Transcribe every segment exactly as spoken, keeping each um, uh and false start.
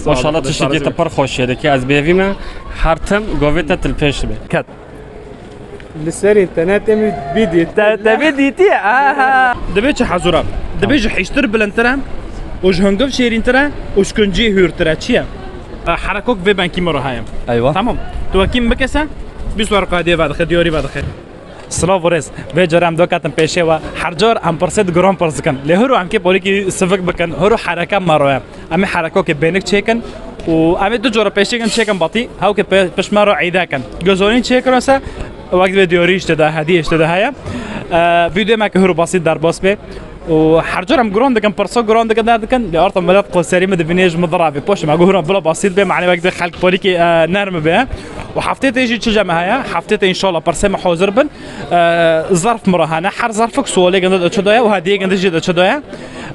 Maşallah, tiştekî te pir xweşiyê dikî, ez bêvî me, her tim govê te til pêş dibe. Ket. Li ser înternetê min bî dît. Te, te bî dîtî? Aha. Dibê çi hezûra? Dibê ji hiştir bilindtir e û ji hungiv şêrîntir e û ji kunciyê hûrtir e. Çi ye? E, herekok vê bengkî min re heye. Eywa. Tamam. Tu wekî min bikese, bîst werqa dê vedixe, diyarî vedixe. Silav û rêz. Vê carê em doketin pêşê we. Her car em pirsê di giran pirs dikin. Lê hiro em kê polîkî sivik bikin, hiro hereke me re ye. Em ê herekokê bênik çêkin û em ê du cara pêşêkin çêkin batî, hewkê pe-, pişt me re îde kin. Gozorîn çêkiro se, wek divê diyarî ji tê de, hediyê ji tê de heye. E, vîdyoyê me ki hiro basît derbas bê. û her car em guran dikin, pirsa guran dikin, derdikin, lê arta milet qoserî min dibînê ji min dirabê. Poşê me got hûran bila basît bê, manê wek dê xelk polîkê, e, nerm be. Û heftê tê jî çi je me heye? Heftê tê înşallah pirsê me hazir bin. E, zerf min re hene. Her zerfik sualê ginde de çi daye û hediyê ginde jî de çi daye.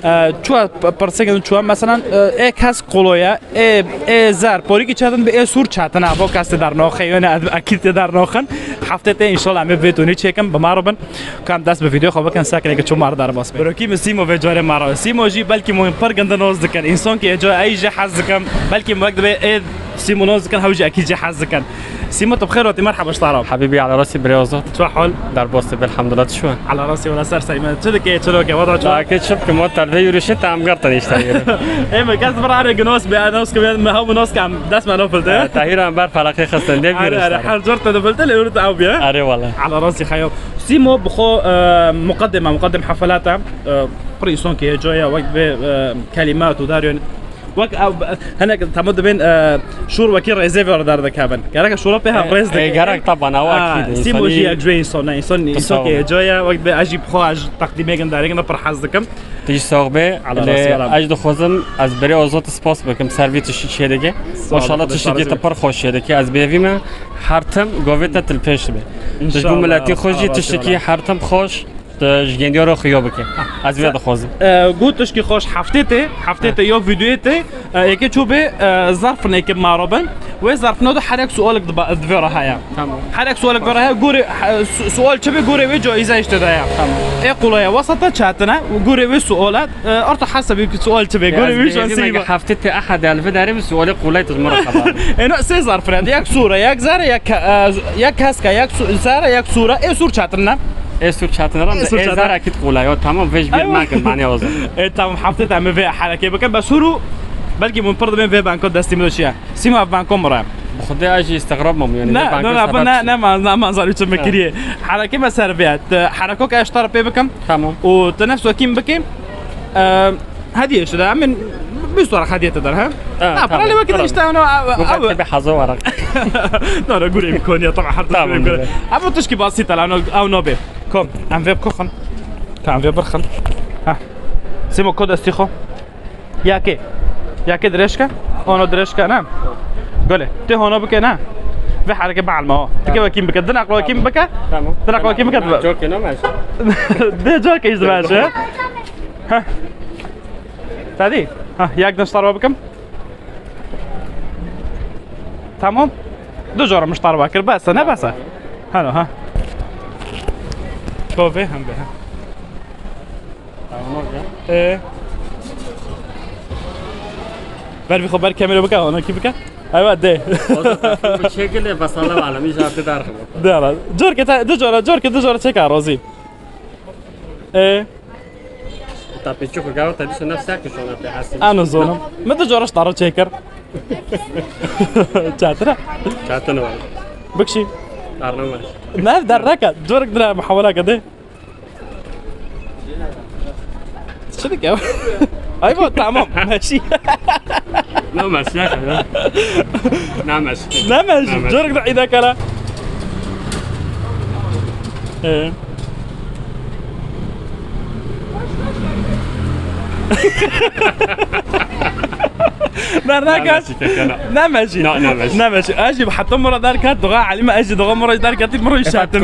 E, çuwa p-, pirsê ginde çuwa, meselan, e, ê kes qoloye, ê, ê zer, polîkî çetin bi ê sûr çetin, e, bo kes tê dernoxe, yone ez ekîd tê dernoxin. Heftê tê înşallah em ê vê tonî çêkin, bi me re bin. Ka em dest bi vîdeo xwe bikin, sekineke çû mar derbas be. Birokî min Sîmo vê carê mar e. Sîmo jî belkî min pir gindi noz dikin. Însankî êco ey jî hez dikim. Belkî min wek dibê ê Sîmo noz dikin, hew jî ekî jî hez dikin. Sîmo, tu bi xêr hatî, merheba ji te re. Habîbî, ala rasî birê Azad. Çi hal? Derbas be, elhamdulillah, tu çi we? Ala rasî wela ser sey me. Çi dike, çi loke, wada çi? Lake çi bikim, wan telvê yürüyüşe te em girtin işte. Ê min kes vir arê ginos be, nos kim, me hew nos kam, dest me no filte. Tahîr em ber felaqê xistin, dev yürüyüş. Her car te de filte, lê yürüyüş ew be. Arê wala. Ala rasî xeyo. Sîmo bi xwe, e, muqeddime, muqeddim hefelat e, e, pir însankî hêcoya, wek vê, e, kelimat û daryon. Wek ew, hinek temû dibên, e, şûr wekî rêzê vê re derdikevin. Gerek şûra pê hev rêz dike. Gerek taban, ew ekîd. Sîmo jî yek ji wê însan e, însan, însankî hêcoya, wek vê ez jî bi xwe ez teqdîmê gin, darê gin pir hez dikim. Tu jî sax be. Ala rasî wala. Lê ez dixwazim ez berê Azad spas bikim, ser vî tiştî çê dike. Maşallah, tiştekî te pir xweş çê dike, ez bêvî me. Her tim govê te til pêş dibe. Tu ji bo miletî xwe jî tiştekî her tim xweş, tu ji gendiya re xuya bike. Ez vê dixwazim. E, got tişkî xweş, heftê tê, heftê tê ya vîdyoyê tê, e, yekê çû bê, e, zerfinekê ma re bin. Wê zerfino de her yek sualek dibe, divê re heye. Tamam. Her yek sualek vê re heye, gorê, he, su-, sual çi bê, gorê wê caize işte de ya. Tamam. Ê qolaya, wesata çetine, gorê wê suala, e, orta hesabê ki sual çi bê, gorê wê şansî. Heftê tê ehad el vê derê bi sualê qolay tu ji min re xebar. Êno sê zerf re, yek sura, yek zere, yek, e, yek keska, yek su-, zere, yek sura, ê sûr çetirine. Ê sûr çetirine, ê sûr çetirine. Ê zere kit qolay, ya tamam, vê ji bîr mekin, mane o zaman. Ê tamam, heftê te em vê herekê bikin, bes hûrû, belkî min pir dibên vê banko destî min de çiye. Sîma ev banko min re. Bi xwedê ez jî îstixrab mam, yani. Ne, ne, ne, ne, ne, ne, ne, zarî çi me kiriye. Herekê me ser vê. Te herekok ez ji te re pê bikim. Tamam. Û te nefs wekî min bikî. E, hediye işte de, min bir sonra hediye te der, ha? Ha, para tamam, lê wekî de işte, onu, bu kadar bir hazır olarak. No, no, gure imkaniye, tamam, her. Tamam, gure. Ama tişkî basit, lan, o, o no be. Kom, em vê bikoxin. Tamam, vê birxin. Ha. Sîmo, ko destî xo. Yakê. Yakê dirêjke. Ono dirêjke, ne? Gole. Tê hono bike, ne? Vê hereke balma o. Tike wekîm bike. Dinak wekîm bike. Tamam. Dinak wekîm bike. Joke ne maç? De joke işte maç, he? Ha. Tadi. Ha, yak diştarva bikim. Tamam. Du cara miştarva kir. Bes, ne bes? Hano, ha. Kove hem be, ha. Ee. Ber bir xwe ber kamera bike, ona ki bike? Aywa de. Çekile basala wala, mi jarte dar xwe. De ala. Cor ke ta, du cara, cor ke du cara çeka razî. Ee. Ta pê çiko gawa ta dişo nefs yak şona pê hasim. Ano zono. Me du cara taro çekir. Çatira. Çatın var. Bikşi. Arnama. Ne der raka, cor dira muhawala kade. Çi dike? Aywa, tamam, meşî. Ne meşî ya? Ne meşî. Ne meşî. Jorek de îda kara. Ee. Bernakas. Ne meşî. Ne meşî. Ne meşî. Ajî hatta mura derkat, dua alime ajî dua mura derkat, mura işaretim.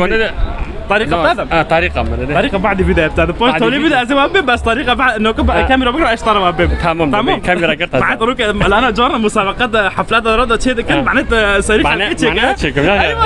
Tarîqa No, bidem. Ha, tarîqa min, ne? Tarîqa badî bide, tabî. Poş Badî tolî bide. Bide, ez ê wan bê, bes tarîqa ba-, no, ke ba-, Ha. kamera bikir, ez tara wan bê. Tamam, Tamam. bê, kamera kir, tamam. Baad rûke, lana carna musabeqe de, hefle de, rada çê dikin, Ha. mane te serî Mane, xelkê çêke. mane çêkim, ya, ya. Eywa.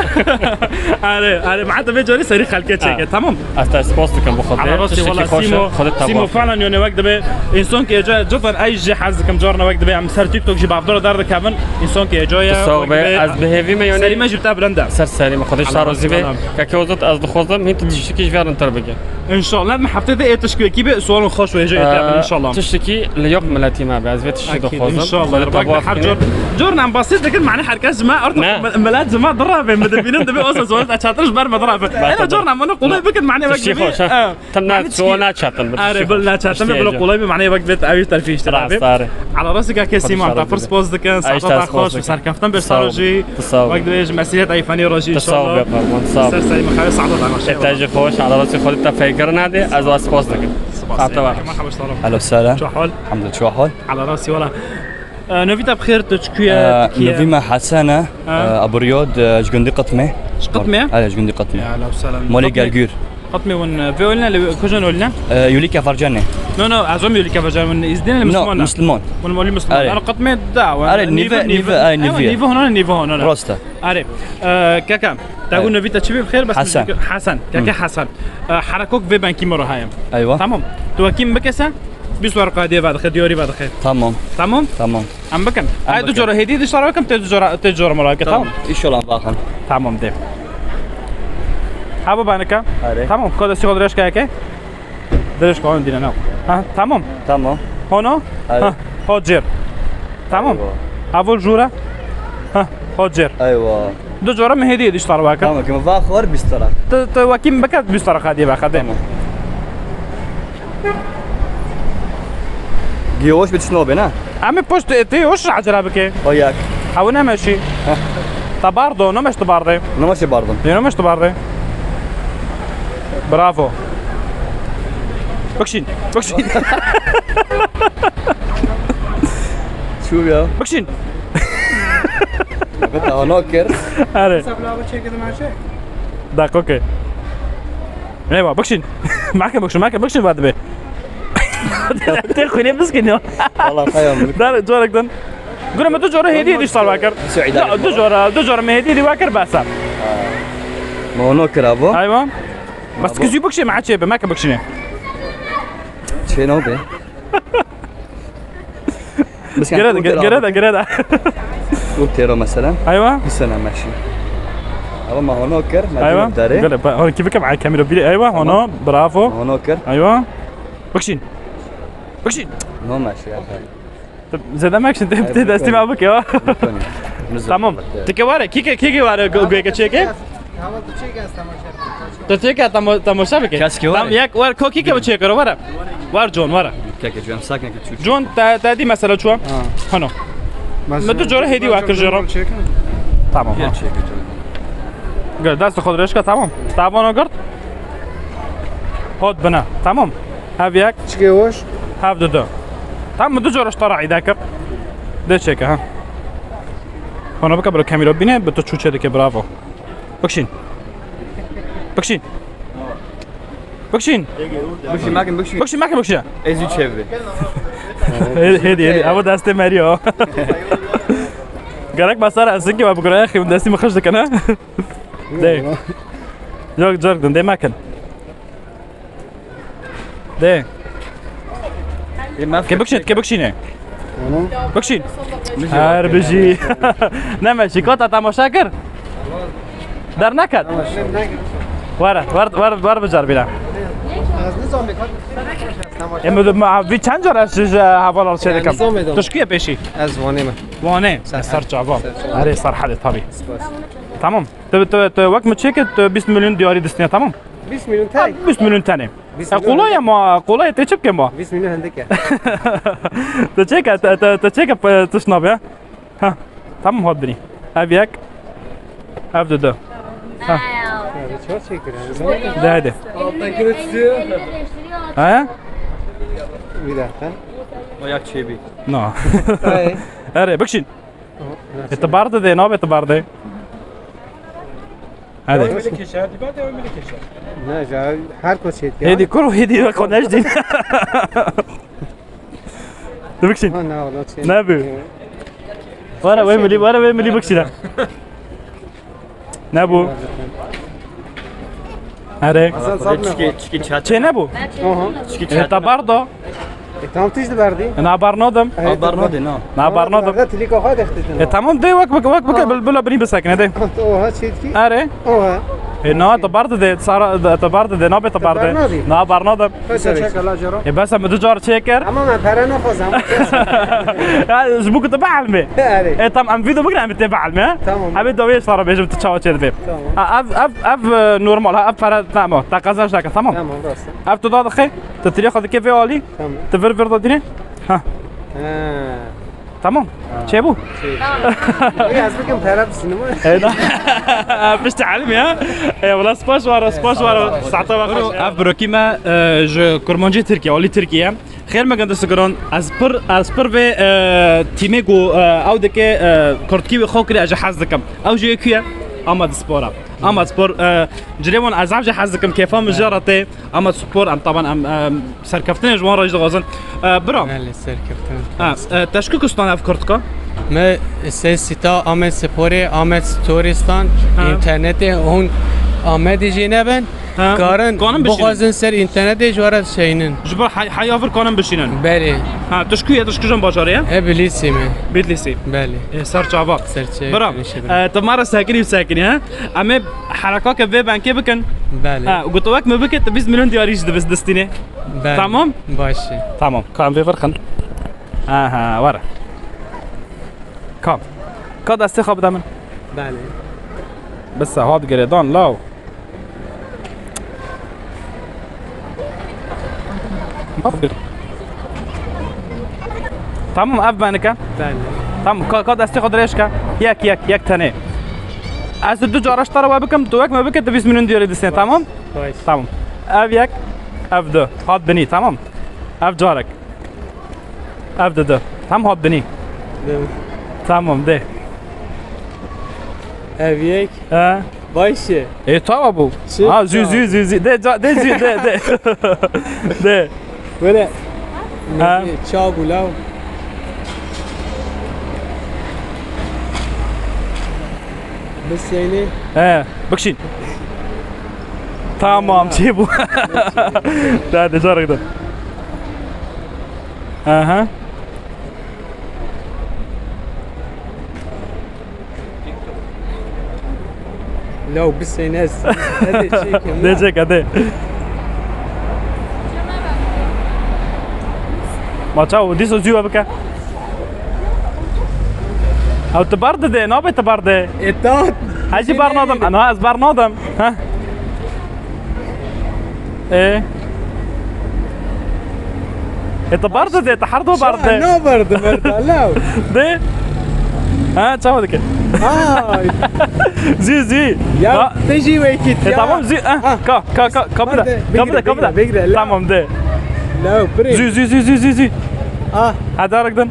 Are, are, mane te vê carî serî xelkê çêke, Ha. tamam. Ez te spas dikim bi Xwedê. Ala rastî, Tiştekî wala, xweş e, Sîmo, Xwedê te Sîmo, baş. falan yone wek dibe. Însan ki êca, cifan ey jî hez dikim, carna wek dibe, em ser TikTok jî bavdara derdikevin. Însan ki êca ye, Tu sağ wek be, dibe. ez bi hêvî me yone. Serî me jî bi te bilind e. Ser serî me, Xwedê ji te razî be. Ala rastî, wala. Keke Ozot, ez dixwazim, hîn tu tiştekî ji vê re ter bike. Înşallah, em heftê de ê tişkekî be, sualên xweş wêje ê te bin, Ee, înşallah. Tiştekî li yok miletî me be, ez vê tiştî Akîd, dixwazim. înşallah. Xwedê te Bak, baş her bikîne. cor, cor em basît dikin, mane herkes ji me, artık Ne. mi-, milet ji me dirabe, mi dibînin dibe, osa sualê te çatir ji ber me dirabe. Ena tamam. cor em onu qulay bikin, mane wek Tiştî dibe, xweş, ha. e, Tam na mane tişkî sual xweş. naçatin bi Are, tiştî bil xweş. naçatin Tiştî be, bila êca. qulay be, mane wek bit, ew terfî işte Rast, abi. are. Ala rastî keke Xwedê Sîman, şarî te pir bibe. spas dikin, Ay, saeta te te spas spas, dikin. serkeftin be Sağ ol. sarojî. Sağ ol. Wek dibe ji mesîret eyfanî rojî Te sağ ol, inşallah. be, pardon, sağ ol. Ser serî me xayir, saeta te xweş. E, te jî xweş, ala rastî Xwedê te feykirin nade, ez wa spas dikim. Spas. Saeta we xweş. Merhaba, salam. Alo, selam. Çi hal? Hamdulillah, çi hal? Ala rastî wala. E, novî te bi xêr, tu çi kuye, Ee, Novî me Hesen e, Ha. ee, Aburiyod, ee, ji gundî Qitmê. Ji Qitmê? Hale, ji gundî Qitmê. Ya, la selam. Molê Qitmê. Gergür. Qitmê hûn, ee, vê olne, li kujin olne? Ee, Yulî Kefercanê. No, no, ez om Yulî Kefercan, hûn îzdîn li No, Müslüman ne? Müslüman. Hûn molî Müslüman. Are. Ara Qitmê da, Are, nîve, nîve, nîve, ay, ewa, nîve. Nîve hûn, nîve hûn. Rosta. Are. Ee, keke, te Are. gu novî te çi bî bi xêr, bes Hesen. Hesen, keke Hı. Hesen. Ee, herekok vê benkî me ro heye. Eywa. Tamam. Tu wekî min bikese, bîst werqa dê vedixe, diyarî vedixe. Tamam. Tamam? Tamam. Em bikin. Em Ay, du bikin. cara hêdî diştara bikim, tê du cara, tê du cara mara bike, tamam? Tamam. İnşallah bakın. Tamam, dê. Ha, bu banike. Are. Tamam, koda sî dirêj kayeke. Dirêj kayın dîne, ne? Ha, tamam. Tamam. Hono? Are. Ha, ho cêr. Tamam. Eywa. Ha, bu jûre. Ha, ho cêr. Eywa. Du cara min hêdî diştara bike. Tamam, ki min va xwar bîst lira. Tu, tu wekî min bike bîst lira qadî be, qadê. Tamam. Giyoş bir tişno be, ne? Em ê poşt ê tê hoş ecele bike. O yak. Ew nemeşî. Heh. Te bardo, nemeş tu bardê. Nemeşî bardim. Yê nemeş tu bardê. Bravo. Bikşîn, bikşîn. Çû ya. Bikşîn. Bit ana kir. Are. Sabla bu çekelim her şey. Dakika, okey. Eyvah, bikşîn. Make bikşîn, make bikşîn, va dibe. Tê xwînê biskîn ya. Valla xeyam. Dar, corek din. Gure me du cara hêdî hêdî sar vakir. Suîdê. Du cara, du cara me hêdî hêdî vakir besa. Me ono kira bu. Eyvah. Bas kizî bikşî me çê be, make bikşîne. Çê no be. Gere de, gere de, gere de. Dur tero mesela. Eyvah. Bir sene meşi. Ama ma hono kir, ma Eyvah. Dare. Gele, ba, hon ki bikim, ay kamera biri. Eyvah, Tamam. hono, bravo. Hono kir. Eyvah. Bikşin. Bikşin. No meşi ya. Zede mekşin, te, Ay, te destî bikoni. ma bike, ha. Bikoni. Tamam. Tike ware, kike, kike ware, go-, goyke çeke. Tamam, tu çek, ez temaşa. Tu çek, tamo-, temaşa bike. Kes ki ware? Tamam, yak, war, ko kike bu çeke, ware. War John, ware. Keke John, sakin ki çû. John, te, te dî mesela çû? Ha. Hano. Mesela Me tu cara hêdî ben wakir jero. Tamam, ha. Gel, dest xwe dirêj ke, tamam. Tabana girt. Hot bine, tamam. Hev yek. Çike hoş. Hev du du. Tamam, du cara ji te re îde kir. Dê çeke, ha. Hano bike, biro kamera bîne, bi tu çû çê dike, bravo. Bikşîn. Bikşîn. Bikşîn. Bikşîn, makin, bikşîn. Bikşîn, makin, bikşîn. Ez û çevre. Hê-, hêdî, hêdî. Ama destê meriyo. Gerek basar ez ki, bab guraya xim destî mi xweş dikene. Dê. Yok, cor din, dê makin. Dê. Ke bikşîn, ke bikşîne. Bikşîn. Her bijî. Neme şî, kota tamaşa kir. Derneket. Were, were, were, were bicar bîra. Em de ma, vî çend cara ji, ji hevalar çê dikim. Tu ji ku ye pêşî? Ez Wanê me. Wanê. Ser çava. Erê, Serhedê, tabii. Tamam. Tu, tu, tu wek mi çêke, tu bîst milyon diyarî distine, tamam? Bîst milyon Ha, tey. Bîst milyon tenê. Bîst E, milyon. Kolay ama, kolay tê çi bike ma? Bîst milyon hindike. Tu çêke, tu, tu, tu çêke, e, tişt nabe. Ha, tamam, hat binî. Ev yek. Ev du du. Ha. Çor çekir. De hadi. Alttakini tutuyor. Ha? Bir dakika. O yak çebi. No. Hey. Erê, bikşin. E, tu bar de, nabe tu bar de. Hadi. Milî keşer, dibê de milî keşer. Ne, ya, her koç yet ya. Hêdî kuro, hêdî wek xwe nejdîn. Dibikşîn. Ha, ne, ola çê. Nebû. Were wê milî, were wê milî bikşîne. Nebû. Erê. Çikî, çikî çat. Çê nebû. Aha. Çikî çat. E, te bar da. E, tam tîj de berdî. E, na bar nadim. E, bar nadê, na. Na bar nadim. Berda tilîka xwe dextîtin. E, tamam, de wek, wek, wek, wek, bil, bila binî bisekine, de. Oha, çê dikî? Erê. Oha. E, na, te bar de, sara, te bar de, nabe te bar de. Te bar nadî? Na, bar nadim. Pes e, çek ala jero. E, bes em du car çêkir. Ama me pere naxwazam. Ya, ji bo ku tu bielmê. Erê. E, tam em vîdeo bigrin, em tê bielmê, ha? Tamam. Em ê dawiyê ji te re bêjim tu çawa çê dibê. Tamam. Ha, ev, ev, ev, e, normal, ha, ev pere, tamam, te qezenc nake, tamam. Tamam, rast e. Ev tu da dixê, tu tirîya xwe dikê vê alî, tamam. Tu vir vir da dînê. Ha. Ha. Tamam. Ha. Çê bû? Çê. Ê, ez bikim pere bisînim. E, na. Piştî elmê, ha? E, wala spas wara, spas wara. Saeta we xweş. Ev birokî me, e, ji Kurmancî Tirkiye, alî Tirkiye. Xêr me gendis giran, ez pir, ez pir vê, e, tîmê ku, e, ew dike, e, kurtkî wê xwe kirî, ez jî hez dikim. Ew jî yê ku ye? Ama di spora. Ama spor, e, cilê wan ez ev jî hez dikim, kêfa min jê re tê. Ama spor, em taban, em, em, serkeftinê ji wan re jî dixwazin. E, bira. Belê, serkeftin. Ha, e, te ji ku kistan ev kurtka? Me sê sîta Amed Sporê, Amed Storistan, ha. Înternetê hûn Amedê jî nebin. Ha, karin kanin bişînin. Bixwazin ser înternetê ji we re dişeynin. Ji bo hey-, heya vir kanin bişînin. Belê. Ha, tu ji ku ye, tu ji kîjan bajarê ye? E, Bitlîsê me. Bitlîsê. Belê. E, ser çava. Ser çava. Bira, e, tu me re sekinî û sekinî, ha? Em ê herekake vê benkê bikin. Belê. Ha, got wek me bike, tu bîst milyon diyarî jî dibis distînê. Belê. Tamam? Baş e. Tamam. Ka em vê vir xin. Aha, were. Ka. Ka destê xwe bide min. Belê. Bise hat girêdan law. Tamam, ev benike. Belê. Tamam, ka, ka destê xwe dirêj ke. Yek, yek, yek tenê. Ez du cara ji te re we bikim, tu wek me bike, tu bîst milyon diyarî distînê, tamam? Baş. Tamam. Ev yek, ev du. Hat binî, tamam? Ev carek. Ev dide. Tam hat dinî. Dê. Tamam, dê. Ev yek. He. Baş e. E, tamam bu. Çi? Ha, zü, zü, zü, zü. De, ca-, de, zü, de, de. De. Böyle. Ha. Çav bulav. Biz seni. He, bak şimdi. Tamam, çi bu? Daha de zor. Aha. Law biseyne ez, ez ê çêkim. Dê çêke, dê. Ma çaw, dîso zû we bike. Ew tu bar dide, nabe tu bar de. E, ta. Ez jî bar nadim. Ana, ez bar nadim. Ha? E. E, tu bar dide, tu her du bar de. Na bar de, merda, law. De. Ha, çawa dike? Ay. Zî, zî. Ya, ha. Te jî wekî. E, ya. Tamam, zî. Ha, ha. Ka, ka, ka, kapıda. Kapıda, kapıda. Tamam, de. Law, bire. Zî, zî, zî, zî, zî, zî. Ah. Hadi araktan.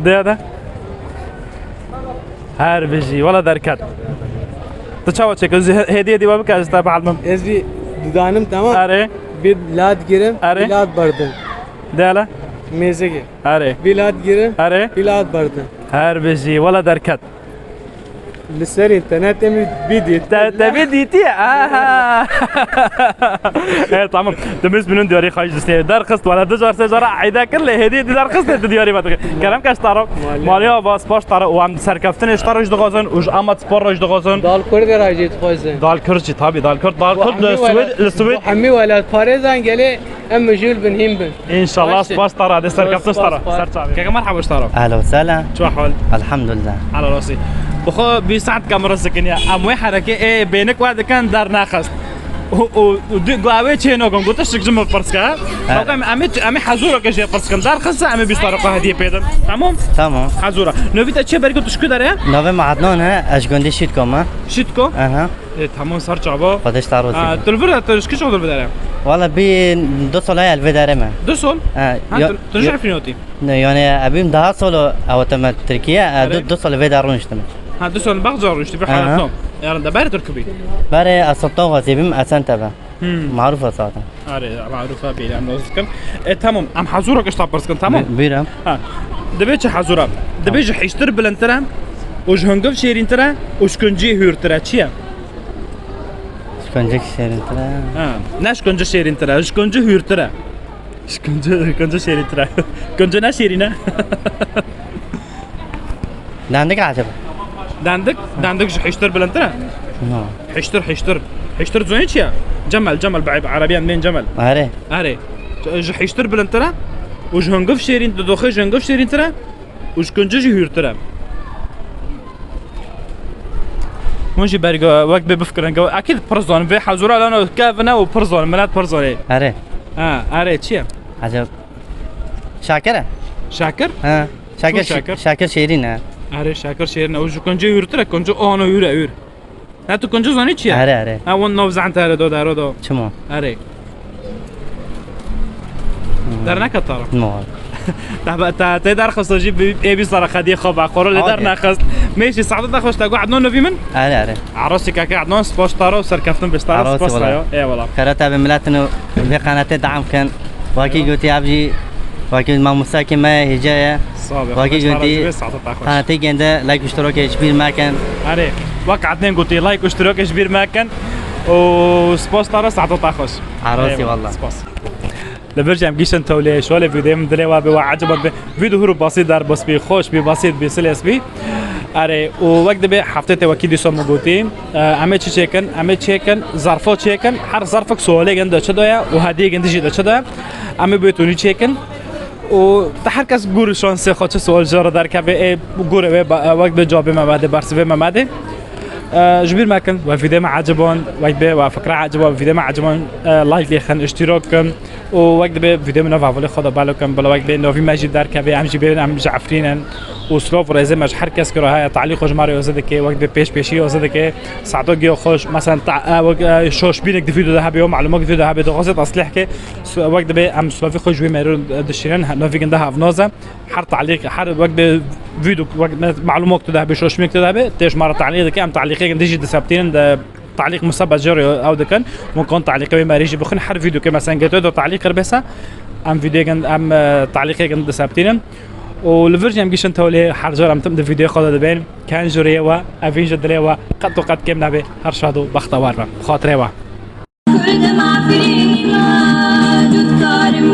De, de. Her bijî, wela derket. Tu çawa çêke? Ez hê-, hêdiyê dî we bike, ez te bielmim. Ez vî didanim, tamam. Erê. Bir lad girim, erê. Bir lad bardim. De hele. Mêzege. Erê. Bir lad girim, erê. Bir lad bardim. Her bijî, wela derket. Li ser înternetê min bî dît. Te, te bî dîtî? Aha. Evet, tamam. Dimiz bunun diyarî xayîş distê. Derxist wala du car sê cara eyda kir lê hêdî di derxistê di diyarî ve dixê. Kerem ke ji te re. Maliya. Maliya va spas ji te re û em serkeftinê ji te re jî dixwazin û ji Amed Spor re jî dixwazin. Dal Kurd re jî dixwazin. Dal Kurd jî, tabî, dal Kurd. Dal Kurd li Swêd, li Swêd. Hemî welatparêzan gelê em mijûl bin, hîn bin. Înşallah, baş e. Spas te re, dê serkeftin ji te re. Spas, spas. Ser çavê. Keke merhaba ji te re. Ehlen we sehlen. Çi hal? Elhamdulillah. Ala rasî. Bi xwe bîst saet kamera sikiniye. Em wê herekê ê bênik we dikin dernaxist. Û, û, û di, gu ew ê çê nakin. Gu tiştik ji min pirs ke. He. Bak em, em ê, em ê hezûreke jê pirs kin. Derxist em ê bîst saet xwe hediyê pê din. Tamam? Tamam. Hezûra. Novî te çi berî ku tu ji ku derê? Navê me Adnan e, ez ji gundê Şîtko me. Şîtko? Aha. E, tamam, ser çava. Xwedê ji te razî be. A, tu li vir de, tu ji kîjan derê? Wala bî du sal e li vê derê me. Du sal? E, ha, ya, tu, tu ji ya, Efrînê hatî? Ne, yani, e, bîm daha sal e, ewte me Tirkiye, e, erê. Du, du sal vê derê rûniştime. Ha, du sal baxca rûştî bi Aha. Halato. Yaran da berê Tirkî bî. Berê ez Sultan Gazi bim, ez çend tebe. Hmm. Maruf e zaten. Are, maruf e bî, em roz dikim. E, tamam, em hazûra kişta pirs kin, tamam? Bi-, buyurun. Ha. Dibê çi hazûra? Dibê ji hiştir bilindtir e, û ji hungiv şêrîntir e, û ji kuncî hûrtir e. Çi ye? Ji kuncik şêrîntir e. Ha, ne ji kuncî şêrîntir e, ji kuncî hûrtir e. Ji kuncî, kuncî şêrîntir e. Kuncî ne şêrîn e? Dendik acaba? Dendik, dendik ji hiştir bilindtir e? No. Hiştir, hiştir. Hiştir zoyê çi ye? Cemel, cemel, bi, bi erebiyan bên cemel. Are. Are. Ji hiştir bilindtir e? Û ji hungiv şêrîn, di doxê ji hungiv şêrîntir e? Û ji kuncî jî hûrtir e. Hûn jî bergo wek bê bifikirin, go, ekîd pir zon, vê hazûra lano kevine û pir zon, milet pir zonê. Are. Ha, are, çi ye? Acaba şakir e? Şakir? Ha. Şakir, Çu şi-, şakir? Şakir şêrîn e. Are, şakir şêrîn e. Û ji kuncî hûrtir e, kuncî ano hûr e, hûr. Ne tu kuncî zonî çi ye? Are, are. Ha, wan nav zan te do daro do. Çima? Are. Hmm. Derneka tara. No. Te, te, te derxist jî bi, ê bî sara xediyê xwe ba, xoro lê Okey. Dernexist. Mêşî saete te xweş te got Ednan novî min? Are, are. Arosî kake Ednan, spas tara û serkeftin bistara, Arosî spas wala. Tayo. Eyvallah. Xera te bi miletin û vê qenatê deam kin. Wekî Eyvallah. Gotî ev jî, wekî mamostakê me hêja ye. Sağ ol. Wekî Xweş gotî tara jî saete te xweş. Qenatê gende, like û iştirakê ji bîr mekin. Erê. Wek Ednên gotî, like û iştirakê ji bîr mekin. Û spas tara saete te xweş. Arosî Eyvallah. Wala. Spas. Li vir jî em gihîştin tewlê şolê vîdyoyê min dilê we bê, we eciband bê. Vîdyo hûr û basît derbas bî, xweş bî, basît bî, silês bî. Erê, û wek dibê heftê tê wekî dîsa min gotî, e, em ê çi çêkin? Em ê çêkin, zarfa çêkin, her zarfek sualê gin de çi de ye û hediyê gin dijî de çi de ye. Em ê bê tunî çêkin. Û te her kes gûr şansê xwe çi sual jê re derkeve, ê gûrê wê ba-, wek dibê cawabê me vedê, bersivê me medê. E, ji bîr mekin, we vîdyoyê me eciband, wek bê we fikra eciband, we vîdyoyê me eciband, e, like lê xin, iştîrak kin. Û wek dibê vîdyoyê min nav hevalê xwe de belo kin, bila wek dibê novî me jî derkeve, em jî bêrin, em ji Efrîn in. Û silav û rêzê me ji her kes kiro heye, talî xwe ji me re yoze dike, wek dibê pêş pêşî yoze dike. Saeto giyo xweş, mesela ta-, e, wek, e, şoşbînek di vîdyo de hebe, yo malûmak di vîdyo de hebe, dixwaze teslîh ke, su-, wek dibê em silavî xwe ji wê mêrû dişînin, he-, novî ginde hevnoz e. Her talîq, her wek dibê vîdyo, wek me-, malûmak tu de hebe, şoşbînek tu de hebe, tê ji me re talîq dike, em talîqê ginde jî diseptînin de. Talîq musebet jê re ew dikin. Hûn kan talîqê wê merî jî bixwin. Her vîdyoke mesela gê tu do talîq kir bêse, em vîdyoyê gin, em, e, talîqê gin diseptînin. Û li vir jî em gihîştin tewlê, her car em tim di vîdyoyê xwe de dibên. Ken ji rêyê we, evîn ji dilê we, qet û qet kêm nebe. Her şad û bextewar be. Bi xatirê we. Kurdim Afrînî me, dûtkarim